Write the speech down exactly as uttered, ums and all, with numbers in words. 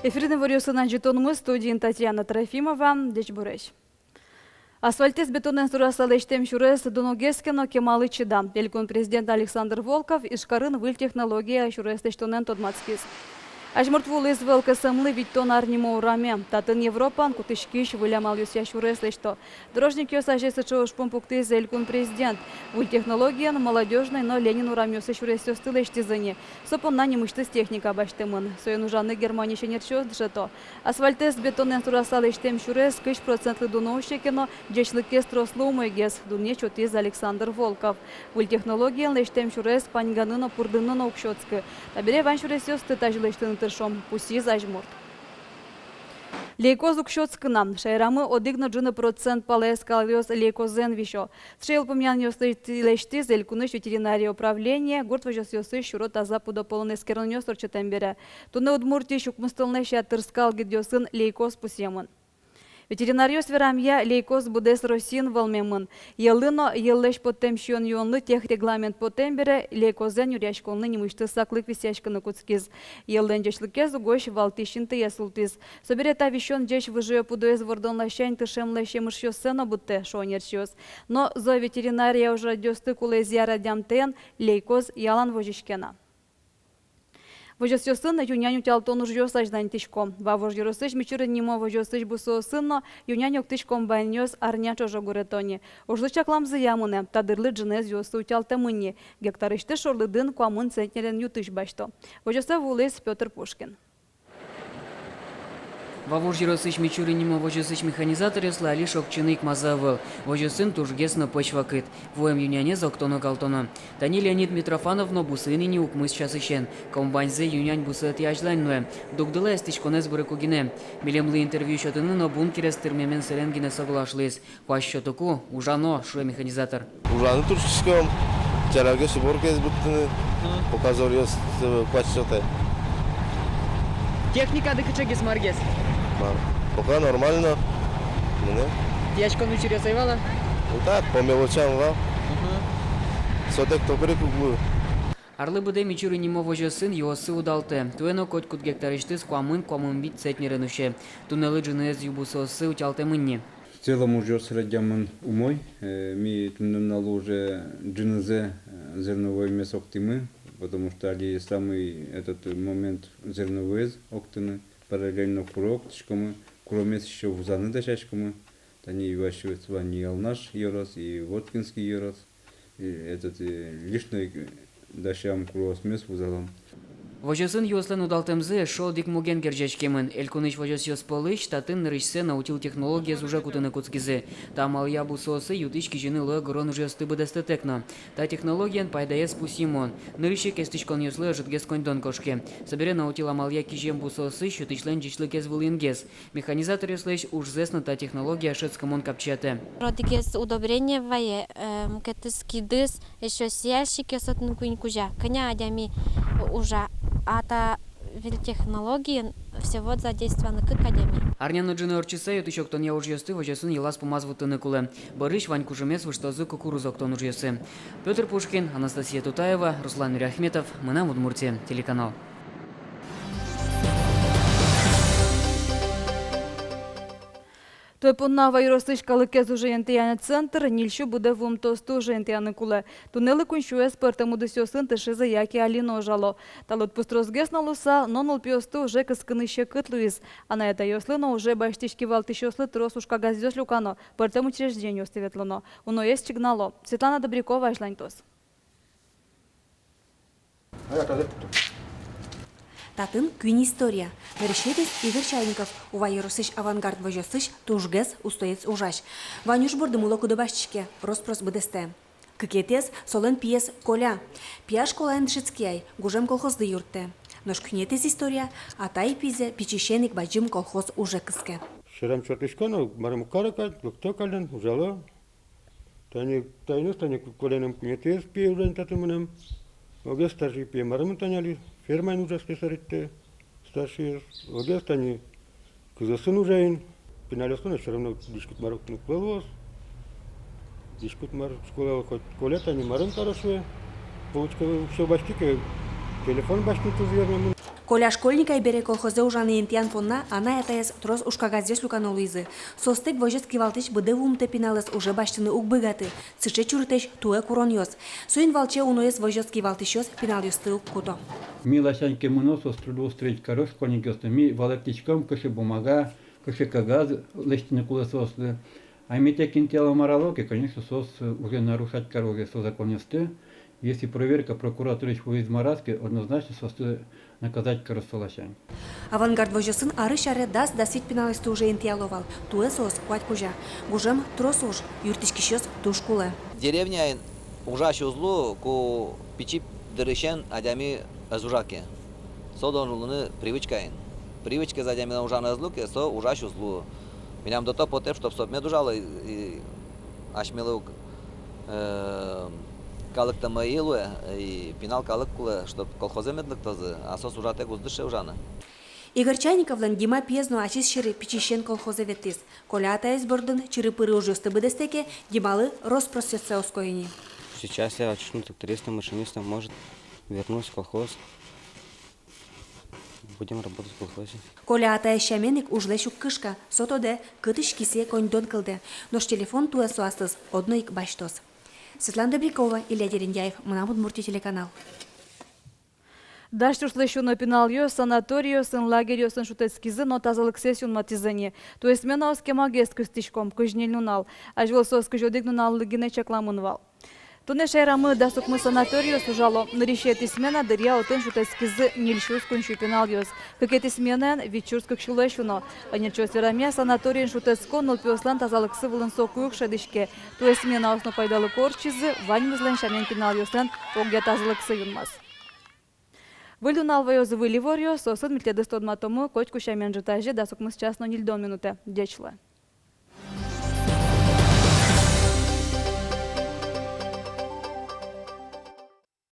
Эфирын иворъёсын ӝытонмы, студиын Татьяна Трофимова. Ӟечбуресь! Асфальтэз бетонэн сураса лэсьтэм сюрес дуногес ке но, кемалы чида. Элькун президент Александр Волков Ижкарын выль технология сюрес лэсьтонэн тодматскиз. Азьмурт вуылӥз выль кесымлы витьтон ар нимо ураме. Татын Европаын кутӥськись выль амалъёсъя сюрес лэсьто. Дорожникъёс азе сыӵе ужпум пуктӥз элькун президент. Выль технологиен Молодёжной но Ленин урамъёсы сюресъёсты лэсьтӥзы ни. Со понна нимысьтыз техника басьтэмын. Соин ужаны Германиысь ӧнерчиос дышето. Асфальтэз бетонэн сураса лэсьтэм сюрес кызь процентлы дуно усе ке но, ӟечлыкез трослы умойгес, дунъет сётӥз Александр Волков. Выль технологиен лэсьтэм сюрес паньганы но, пурдыны но уг сётскы. Табере вань сюресъёсты тазьы лэсьтыны тыршом, пусйиз Азьмурт. Лейкоз уг сётскы на. Шаерамы одӥг но ӝыны процент пала скалъёс лейкозэн висё. Сыӵе йылпумъянъёс лэсь-, лэсьтӥз элькунысь ветеринария управление гурт возёсъёсысь сюро-таза пудо пӧлын эскеронъёс ортчытэм бере. Туннэ Удмуртиысь укмыстонлэсь ятыр скал гидъёсын лейкоз пусъемын. Ветеринаръёс верамъя, лейкоз быдэс Россиын вӧлмемын. Йӧллы но йӧллэсь поттэм сиён-юонлы техрегламент потэм бере, лейкозэн нюръяськонлы нимысьтыз саклык висъяськыны кутскиз. Йӧллэн ӟечлыкез угось валтӥсь интые султӥз. Собере та висён ӟеч выжыё пудоез вордон ласянь тышемлэсь емышъёссэ но быдтэ, шуо ӧнерчиос. Но зооветеринария ужрадъёсты кулэезъя радъямтэен лейкоз ялан возиське на. Возёсъёсын ю-нянь утялтон ужъёс азьланьтӥсько. Вавож ёросысь Мичурин нимо возёсысь бусыосын но ю-нянь октӥсь комбайнъёс арня ӵоже гурето ни. Ужлы чакламзыя мынэ, та дырлы ӝыныез юоссы утялтэмын ни. Гектарысьтыз шорлыдын куамын центнерен ю-тысь басьто. Возёсэ вуылӥз Пётр Пушкин. Вавож ёросысь Мичурин нимо возёсысь механизаторъёслы али шокчыны икмазы ӧвӧл. Возёсын тужгес но пӧсь вакыт. Вуэм ю-нянез октоно-калтоно. Тани Леонид Митрофанов но бусыын ини укмыс часысен. Комбайнзэ ю-нянь бусыетӥ азьлань нуэ. Дугдылэ эстӥськонэз бырыку гинэ. Милемлы интервью сётыны но бункерез тырмемен сэрен гинэ соглаш луиз. Куазь сётыку, ужано, шуэ механизатор. Ужаны турттӥськом, чарагес, уборкаез быдтыны, пока зоръёс, э, куазь сётэ. Техникады кыӵегес, маргес? Мар. Пока нормально. Мынэ. Тӥяськон учыръёс ӧй вал-а? Ну так, по мелочам вал. Мгм. Сотэк топырик уг лу. Арлы быдэ Мичурин нимо возёсын юоссы удалтэ. Туэ но котькуд гектарысьтыз куамын, куамын вить центнерен усе. Туннэлы ӝыныез ю-бусыоссы утялтэмын ни. В целом ужъёс радъямын умой. Э, ми туннэ нуналлы уже ӝынызэ, э, зерновоймес октӥмы, потому что али самый этот момент зерновоез октыны, параллельно куро октӥськомы, куромес ещё вузаны дасяськомы. Тани юасьёс вань и Алнаш ёрос, и Воткинский ёрос. И этот, и лишней дасям куроосмес, вузалом. Возёсын юослэн удалтэмзы эшшо одӥг муген герӟаськемын. Элькунысь возёсъёс пӧлысь татын нырысьсэ но утил технологиез уже кутыны кутскизы. Та амалъя бусыосы ю-тысь кизьыны луэ гырон ужъёсты быдэстэтэк но. Та технологиен пайдаез пусйымон. Нырысь ик эстӥськонъёслы ӧжытгес коньдон кошке. Собере но утил амалъя кизем бусыосысь ю-тысьлэн ӟечлыкез вылынгес. Механизаторъёслэсь ужзэс но та технология шӧдскымон капчиятэ. Одӥгез удобрение вае, э, мукетыз кидыс, ещё сеяльщикъёс отын куинь кузя, кӧня адями ужа, а та выль технологиен всего задействованы кык адями. Арня но ӝыны ортчыса ю-тысь октонъя ужъёсты возёсын йылаз-пумаз вуттыны кулэ. Бӧрысь вань кужымез выжтозы кукуруз октон ужъёсы. Пётр Пушкин, Анастасия Тутаева, Руслан Мирахметов, «Мынам Удмуртие» телеканал. Туэ понна Ува ёросысь калыкез уже интыяны центр ньыльсю быдэ вуымтэосты уже интыяны кулэ. Туннэлы куиньсюэз пӧртэм удысъёсын тыршизы яке али но ужало. Та лыдпус тросгес но луыса, но нылпиосты уже кыскыны секыт луиз. Анай-атайёслы но уже басьтӥсь кивалтӥсьёслы трос ужкагазъёс люкано, пӧртэм учреждениосты ветлоно. Уноез чигнало. Светлана Добрякова азьланьтоз. Татын куинь история. Нырысетӥез Игорь Чайников, Ува ёросысь «Авангард» возёсысь тужгес устоез ужась. Вань уж борды мылокыдо басьтӥське, рос-прос быдэстэ. Кыкетӥез солэн пиез Коля. Пияш школаын дышетске ай, гужем колхозлы юрттэ. Нош куинетӥез история: атай пизэ пичиысен ик бадӟым колхоз уже кыске. Сьӧрам чотӥсько но, марым, уг кары кадь, лыкто каллен, ужало. Тани, таиныз, тани, ку-, Коляным куинетӥез пие ужа ини татын мынам. Огез старший пие марым тани али фермаын ужа, слесарь итте, старший. Огез тани кызъёсын ужа ини, пиналъёслы но всё равно дӥськут мар уг луоз. Дӥськут мар школаын, хоть Коля тани марым кароз шуэ, получка всё басьтӥ ке, телефон басьтыны туж верно мын. Коля школьник ай бере колхозэ ужаны интыян понна анай-атаез трос ужкагазъёс люкано луизы. Соостэк возёс кивалтӥсь быдэ вуымтэ пиналэз уже басьтыны уг быгаты. Сыӵе чурытэсь туэ куронъёс. Соин валче уноез возёс кивалтӥсьёс пиналъёсты уг куто. Ми ласянь ке мыно, соос трудоустроить каро школьникъёсты. Ми валэктӥськом, кыӵе бумага, кыӵе кагаз лэсьтыны кулэ соослы. А ми тэк интыяло-марало ке, конечно, соос уже нарушать каро уже со законъёсты. Если проверка прокуратурысь вуиз-мар ке, однозначно соосты наказать каро со ласянь. «Авангард» возёсын арысь аре дас-дас вить пиналъёсты уже интыяло вал. Туэ соос куать кузя. Гужем трос уж, юрттӥськисьёс туж кулэ. Деревняын ужась уз лу, ку пичи дырысен адями ӧз ужа ке. Со должен луыны привычкаен. Привычкаез адямилэн ужаны ӧз лу ке, со ужась уз лу. Милям до того потэ, чтоб со мед ужало, и, и асьмелы ук, э, калык тӧмы ӧй луэ, и пинал калык кулэ, чтоб колхозэ мед лыктозы, а соос ужатэк уз дыше ужаны. Игорь Чайниковлэн Дима пиез но ачиз сьӧры пичиысен колхозэ ветлӥз. Коля атаез бордын чыры-пыры ужъёсты быдэстэ ке, Дималы рос-просъёссэ оско ини. Сейчас я учусь на трактористом, машинистом, может, вернусь в колхоз. Будем работать в колхозе. Коля атаез сямен ик, ужлэсь уг кышка. Со тодэ, кытысь кисые коньдон кылдэ. Нош телефон туэ со аслыз одно ик басьтоз. Светлана Добрякова, Илья Дерендяев, «Мынам Удмуртие» телеканал. Дась тушлэсь уно пиналъёс санаториосын, лагерьёсын шутэтскизы но тазалыксэс юнматӥзы ни. Туэ сменаос кемагес кыстӥськом, кызь ньыль нунал. Азьвыл соос кызь одӥг нуналлы гинэ чакламын вал. Туннэ шаерамы дас укмыс санаториос ужало. Нырысетӥ смена дыръя отын шутэтскизы ньыль сюрс куинь сю пиналъёс. Кыкетӥ сменаын вить сюрс кык сюлэсь уно. Ӧнерчиос верамъя, санаториын шутэтскон нылпиослэн тазалыксы вылын соку ик шӧдӥське. Туэ сменаос но пайдалыко ортчизы, ваньмызлэн сямен пиналъёслэн огъя тазалыксы юнмаз. Выль нунал ваёз выль иворъёс, соосын ми тӥледыз тодматомы котьку сямен ӝытазе дас укмыс час но ньыльдон минутэ. Ӟеч луэ.